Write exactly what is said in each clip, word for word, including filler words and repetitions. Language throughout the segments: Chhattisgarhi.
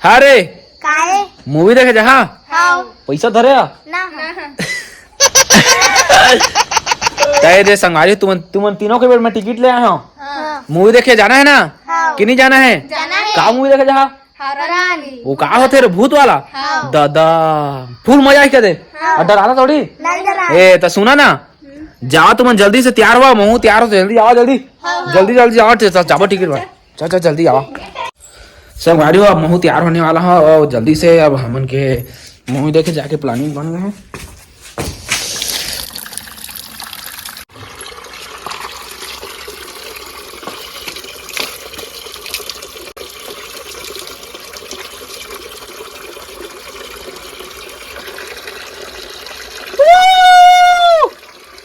हाँ रे, काहे? मूवी देखे जा, हाँ? हाँ। पैसा धरे आ? ना। तय दे संगवारी, तुमन, तुमन तीनों के बेर में टिकट ले आए हो। हाँ। मूवी देखे जाना है ना? हाँ। कि नहीं जाना है? जाना है। का मूवी देखे जा? हॉरर। वो का होथे रे, भूत वाला? हाँ। दादा, फुल मजा आई के दे। हाँ। और डराना थोड़ी? नहीं डराना। ए, तो सुना ना, जाओ तुमन जल्दी से तैयार हुआ, महू तैयार हो, जल्दी आओ, जल्दी। हाँ, हाँ। जल्दी, जल्दी आओ, च-, च-, चाबो टिकट बा। चल, चल, जल्दी आओ। संगवारी हो, अब महू तैयार होने वाला हो, और जल्दी से अब हमन के मूवी देखे जाके प्लानिंग बन गए हैं।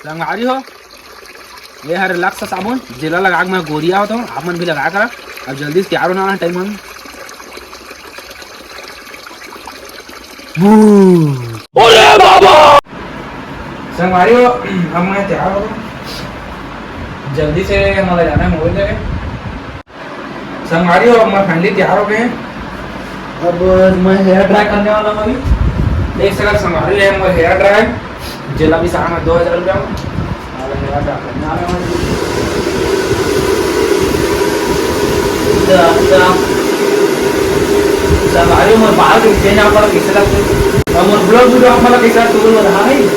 संगवारी हो, ये हरे लक्स साबुन, जेला लगा के मैं गोरिया होता हूँ, आप मन भी लगा करा। अब जल्दी से तैयार होना वाला टाइम हम। अरे बाबा! संगवारी हो, अब मैं तैयार हो गया। जल्दी से हमारा जाना है मूवी देखे। संगवारी हो, अब मैं finally तैयार हो गए हैं। अब मैं हेयर ड्राई करने वाला हूँ अभी। देख सकत संगवारी है, मैं हेयर ड्राई, जेला भी सामान है दो हजार रुपया में। संगवारी, मोर बाल के चेंज आप कैसे लगते? और मोर ब्लॉग वीडियो आप मतलब कैसे लगते? बोल बता भाई।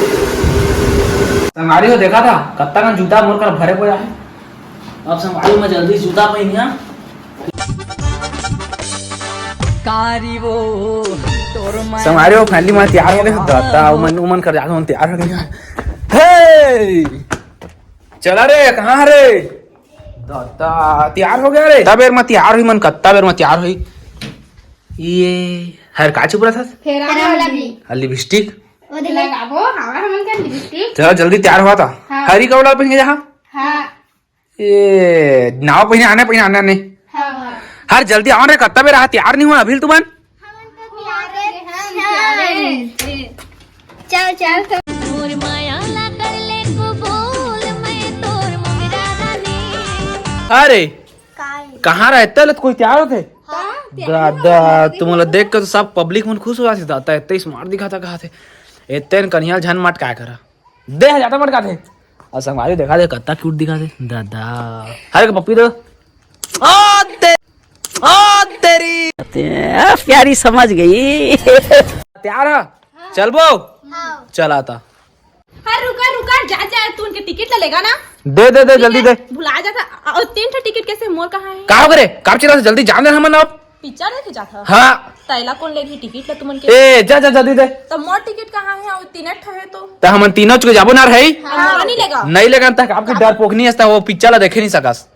संगवारी हो, देखा था कत्ता का जूता मोर कर भरे पड़ा है। अब संगवारी, मैं जल्दी जूता पहनिया। कारी वो तोर मैं संगवारी हो, finally मैं तैयार हो गया। दादा, उमन, उमन कर जाके उमन तैयार हो गया। हे! चला रे, कहाँ रे? दादा, तैयार हो गया रे। तब बेर मैं तैयार हुई, मन कत्ता बेर मैं तैयार हुई। ये हर का चुप रहा था? Fair lovely. लिपस्टिक? वो दे लगाबो, हवा हमन का लिपस्टिक। चला जल्दी तैयार हुआ था। हाँ। हरी कपड़ा पहन के जा। हाँ। ए, नाव पहिने आने, पहिने आने, आने। हाँ, हाँ। हर जल्दी आओ रे, कत्ता बेर रहा, तैयार नहीं हुआ अभी तुमन। चल, चल, तो। तोर माया ला कर ले कबूल, मैं तोर मोंगरा रानी। अरे, काय? कहाँ रहता ले तो कोई तैयार होते? हाँ, तैयार दादा, होते। तुमला देख के तो सब पब्लिक मन खुश हो जाती। दादा, इतने स्मार्ट दिखा था, कहा थे। इतने कन्हैया झन मटका करा। दे, जाता मटका थे। और संगवारी देखा दे, कत्ता क्यूट दिखा दे। दादा। हरे के पप्पी दो। ओ ते-, ओ तेरी। आ, प्यारी समझ गई। तैयार है? चलबो? हाँ। चला था। हाँ, रुका, रुका, जा, जा, तू उनके टिकट ले लेगा ना? दे, दे, दे, ठीक जल्दी है? दे। भुला जाता। और तीन ठो टिकट कैसे, मोर कहाँ है? का हो करे? काम चला, जल्दी जान दे हमन अब। पिक्चर देखे जाता? हाँ। तैला कौन ले रही टिकट ला तुमन के? ए, जा, जा, जल्दी दे। तो मोर टिकट कहाँ है? और तीन ठो है तो। तो हमन तीनों चुके जाबो ना रही? हाँ, मोला नहीं लेगा। नहीं लेगा, तक आपके डरपोकनी है, वो पिक्चर ला देखे नहीं सकस।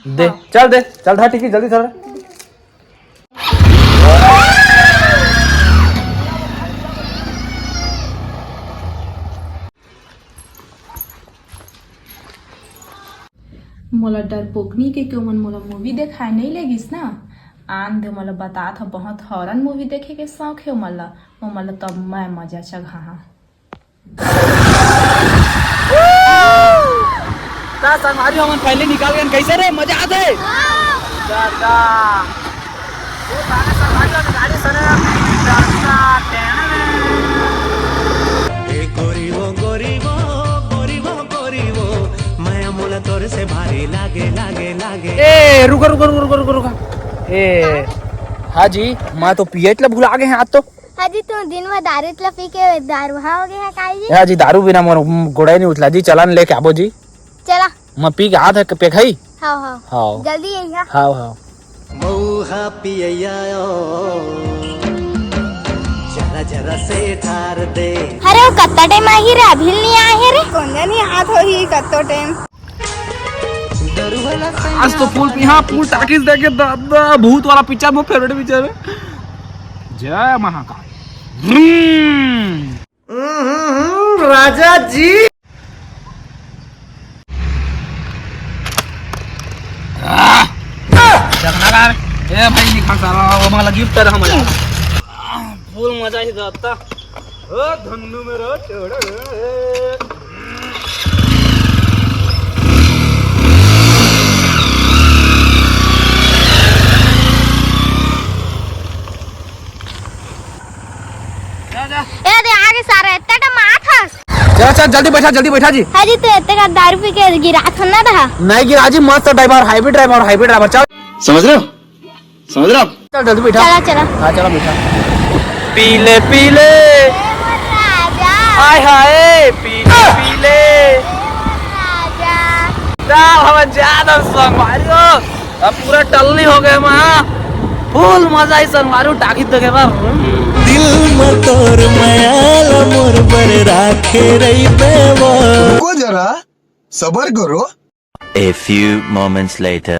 दे, हाँ। चल दे, चल धर टिकट जल्दी धर। मोला डरपोकनी के क्यों मन मोला मूवी देखाए नहीं ले गिस ना। आन दे मोला बतात ह, बहुत हॉरर मूवी देखे के शौक हे मोला। ओ मोला तब मैं मजा चघाहा। ता संगवारी हमन finally निकल गए। कैसे रे, मजा आते? दादा। वो गाने संगवारी वाले गाने सुने। दादा, टेन। ए गोरी वो, गोरी वो, गोरी वो, गोरी वो, मैं मोला तोर से भारी लागे, लागे, लागे। ए, रुका, रुका, रुका, रुका, रुका, रुका। ए, हाँ जी, मैं तो पियट ला भुला गए हैं आज तो। हाँ जी, तुम दिन भर दारू इतला पी के दारू हाँ हो गए है काई जी? हाँ जी, दारू बिना मोर गोड़ा ही नहीं उठला जी। चला न लेके आबो जी। चला। मैं पी के आत है पेखाई। हाँ, हाँ। हाँ। जल्दी यही है। हाँ, हाँ। मऊहा पियैया ओ, जरा जरा से ठार दे। अरे वो कत्ता टाइम आही रे, अभी नहीं आए है रे। कौन जानी आत होही कत्तो टाइम। आज तो फुल, यहाँ फुल टाकीज देखे दादा, भूत वाला पिक्चर, मोर फेवरेट पिक्चर है। जय महाकाल। हम्म। हम्म, हम्म, हम्म, राजा जी। आह! जगना का रे? ए भाई, निकाल साला, वो वाला गिफ्ट है हमारा। फुल मजा ही आता। ओ धन्नू मेरा छोड़ा। चल जल्दी बैठा, जल्दी बैठा जी। हाँ जी, तो इतने का दारू पी के गिरा था ना रहा। नहीं गिरा जी, मस्त driver, highway driver, highway driver. चल, समझ रहे हो? समझ रहे हो आप? चल जल्दी बैठा। चला, चला। हाँ, चला बैठा। पीले पीले, ए मोर राजा। हाय हाय, पीले पीले। ए मोर राजा। चल हम ज्यादा संग मारियो। अब पूरा टल्ली हो गए माँ। फुल मजा आई संग मारू टाकी तो के बार। दिल म तोर मयाल मोर बर राखे रहिबे वो। रुको जरा, सबर करो। A few moments later.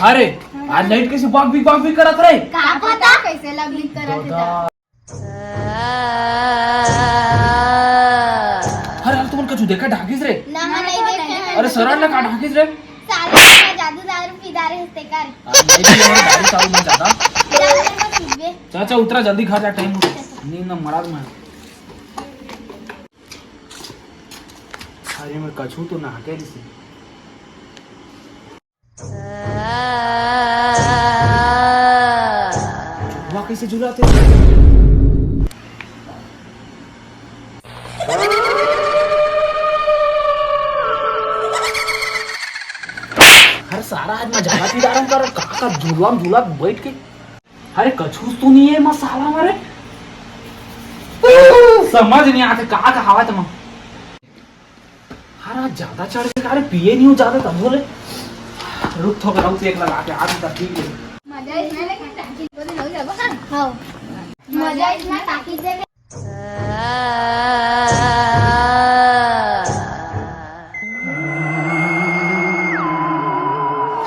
अरे, आज लाइट कैसे बाग बिग बाग बिग करत रहे? का पता कैसे लग लिख करत हे। अरे, आज तुमन कछु देखा ढाकिस रे? ना, नहीं देखे हैं। अरे, सरन ला का ढाकिस रे? साला का जादू दारू पी डारे हस्ते कर। आज नहीं पी, हमर दारू सारू नहीं ज्यादा। चाचा, उतरा जल्दी, घर जा, टाइम हो गया। नींद ना मराद में। अरे, मैं कछु तो ना हटे रिसी। चुकवा कैसे झुलाते? हर सारा आज मैं झगड़ा पी डारन कर का का झुलवा में झुला बैठ के। अरे कछूस तो नहीं है मसाला मारे। समझ नहीं आते का का हवा तुम। अरे ज्यादा चढ़ के अरे पिए नहीं हो ज्यादा तब बोले। रुक थोड़ा रुक एक लगा के आज तक पी ले। मजा इसमें लेकिन टाकी बोले हो जाबो हाँ। हाँ। मजा इसमें टाकी दे।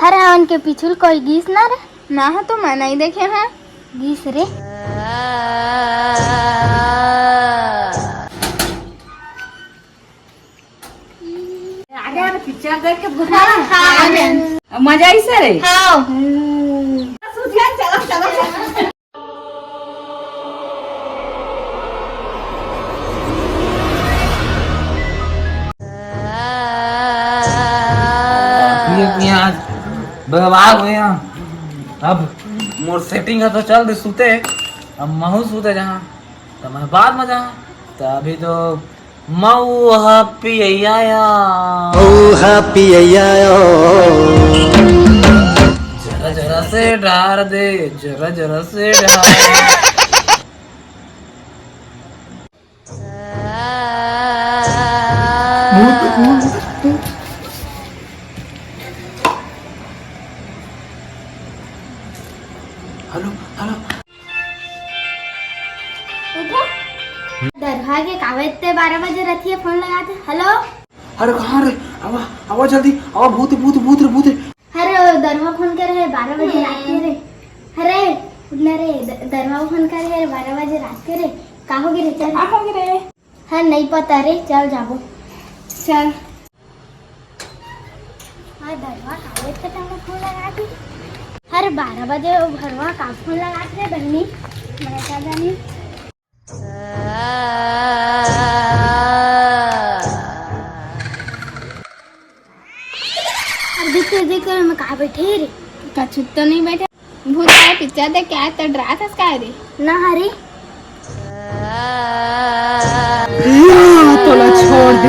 हर हवन के पिछुल कोई गीस ना रे। ना हो तो मैं नहीं देखे हाँ। गीस रे। आगे आगे पिक्चर देख के भूत हाँ, हाँ, हाँ। मजा आई सर हाँ। हम्म। चलो चलो। पिए पिए आज बर्बाद हुए हैं। अब मोर सेटिंग है तो चल दे सूते। अब महू सूते जहाँ तो मैं बाद में जहाँ तो अभी तो मऊ हा पियैया। मऊ हा पियैया। जरा जरा से डार दे, जरा जरा से डार। Hello, hello. उठो। दरहा के कावे ते बारह बजे रथिया फोन लगाते। हेलो। अरे कहाँ रे? आवा, आवा जल्दी, आवा, भूत, भूत, भूत रे, भूत रे। अरे दरहा फोन करे है बारह बजे रात के रे। अरे उठना रे, द-, दरहा फोन करे है बारह बजे रात के रे। का हो गे रे? चल। का हो गे रे? हाँ नहीं पता रे, चल जाबो। चल। हाँ, दरवा काले इतने टाइम में फोन लगा दी। हर बारह बजे वो घरवा का फोन लगा के बहनी, मैं क्या जानी। अब देख, देख, मैं कहाँ बैठे रे? कछु तो नहीं बैठे। भूत वाला पिक्चर देख के आए त डरात हस काय रे? ना हरे। तोला छोड़ दे।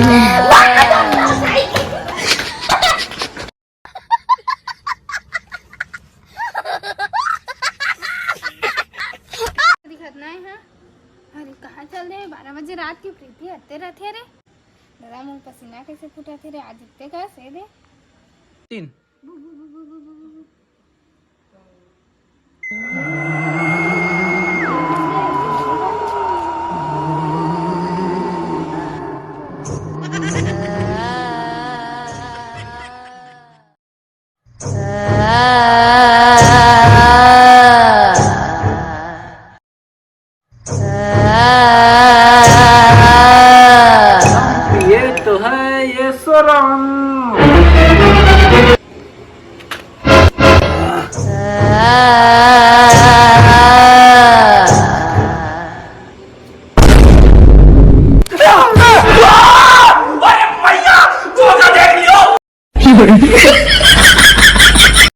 दिखत नहीं है। अरे कहाँ चल दे? बारह बजे रात की प्रीति हत्ते रहते रे। दादा मोर पसीना कैसे फूटत हे रे? आज इतने का से दे। तीन।